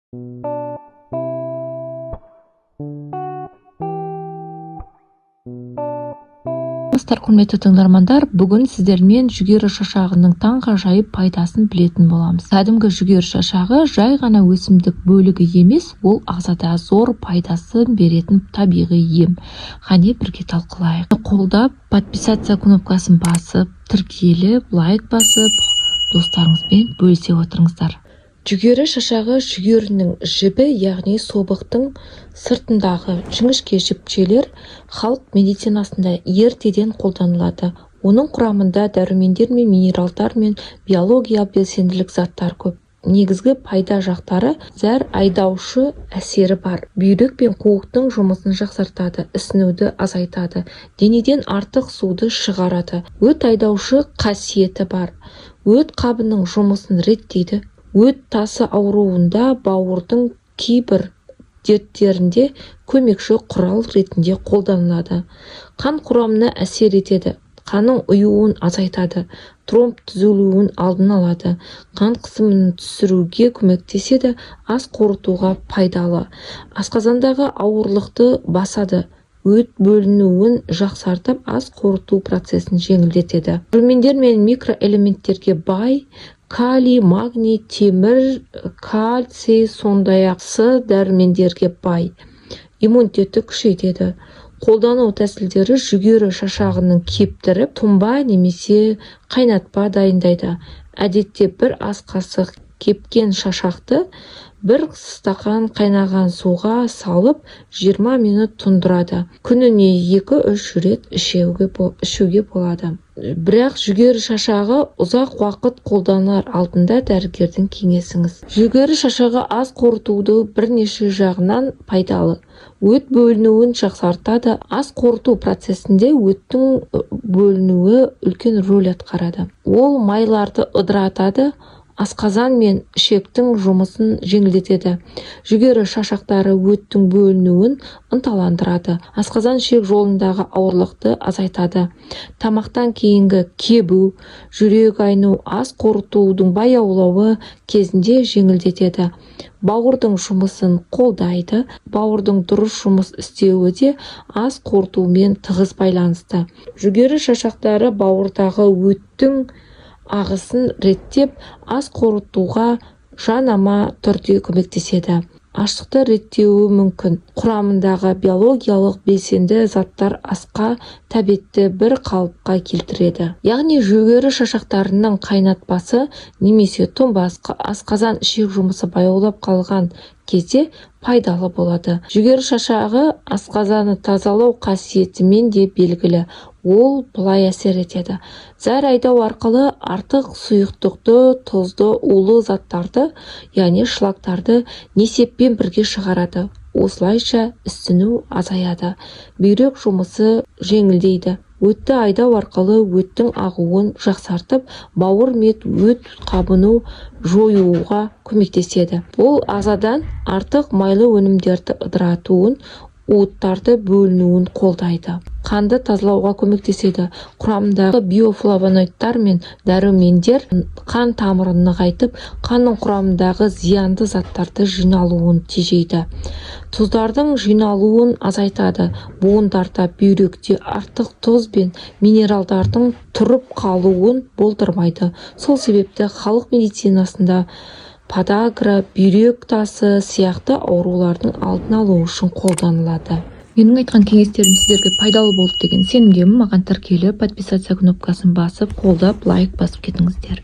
Саламатсыздар, құрметті тыңдармандар! Бүгін сіздермен жүгері шашағының таңғажайып пайдасын білетін боламыз. Кәдімгі жүгері шашағы жай ғана өсімдік бөлігі емес, ол ағзада зор пайдасын беретін табиғи ем. Қане, бірге талқылайық. Қолдап, подписаться кнопкасын басып, тіркеліп, лайк басып, достарыңызбен бөлісе отырыңыздар. Жүгері шашағы – жүгерінің жібі, яғни собықтың сыртындағы жіңішке жіпшелер. Халық медицинасында ертеден қолданылады. Оның құрамында дәрумендер мен минералдар мен биологиялық белсенділік заттар көп. Негізгі пайда жақтары: зәр айдаушы әсері бар, бүйрек пен қуықтың жұмысын жақсартады, ісінуді азайтады, денеден артық суды шығарады. Өт айдаушы қасиеті бар, өт қабының жұмысын реттейді, өт тасы ауруында, бауырдың кейбір дерттерінде көмекші құрал ретінде қолданылады. Қан құрамына әсер етеді, қанның ұюын азайтады, тромб түзілуін алдын алады, қан қысымын түсіруге көмектеседі, ас қорытуға пайдалы, асқазандағы ауырлықты басады, өт бөлінуін жақсартып, ас қорыту процесін жеңілдетеді. Дәрумендер мен микроэлементтерге бай: калий, магний, темір, кальций, сондай-ақ С дәрумендерге бай. Иммунитетті күшейтеді. Қолдану тәсілдері: жүгері шашағының кептіріп, тұнба немесе қайнатпа дайындайды. Әдетте бір ас қасық кепкен шашақты бір стақан қайнаған суға салып, 20 минут тұндырады. Күніне 2-3 рет ішуге болады. Бірақ жүгері шашағы ұзақ уақыт қолданар алдында дәрігердің кеңесіңіз. Жүгері шашағы ас қорытуды бірнеше жағынан пайдалы. Өт бөлінуін жақсартады. Ас қорыту процесінде өттің бөлінуі үлкен рөл атқарады. Ол майларды ыдыратады, асқазан мен ішектің жұмысын жеңілдетеді. Жүгері шашақтары өттің бөлінуін ынталандырады, асқазан ішек жолындағы ауырлықты азайтады. Тамақтан кейінгі кебу, жүрек айну, ас қорытудың баяулауы кезінде жеңілдетеді. Бауырдың жұмысын қолдайды. Бауырдың дұрыс жұмыс істеуі де ас қорытумен тығыз байланысты. Жүгері шашақтары бауырдағы өттің ағысын реттеп, ас қорытуға жанама түрде көмектеседі. Аштықты реттеуі мүмкін. Құрамындағы биологиялық белсенді заттар асқа тәбетті бір қалыпқа келтіреді. Яғни жүгері шашақтарының қайнатпасы немесе тұнбасы асқазан ішек жұмысы баяулап қалған кезде пайдалы болады. Жүгері шашағы асқазаны тазалау қасиетімен де белгілі. Ол былай әсер етеді: зәр айдау арқылы артық сұйықтықты, тұзды, улы заттарды, яғни шлактарды несеппен бірге шығарады. Осылайша ісіну азаяды, бүйрек жұмысы жеңілдейді. Өтті айдау арқылы өттің ағуын жақсартып, бауыр мен өт қабыну жоюға көмектеседі. Бұл ағзадан артық майлы өнімдерді ыдыратуын, уыттарды бөлінуін қолдайды. Қанды тазалауға көмектеседі. Құрамындағы биофлавоноидтар мен дәрумендер қан тамырын нығайтып, қанның құрамындағы зиянды заттарды жиналуын тежейді, тұздардың жиналуын азайтады. Буындарда, бүйректе артық тұз бен минералдардың тұрып қалуын болдырмайды. Сол себепті халық медицинасында подагра, бүйрек тасы сияқты аурулардың алдын алу үшін қолданылады. Менің айтқан кеңестерім сіздерге пайдалы болды деген сенімдемін. Маған тіркеліп, подписаться кнопкасын басып, қолдап, лайк басып кетіңіздер.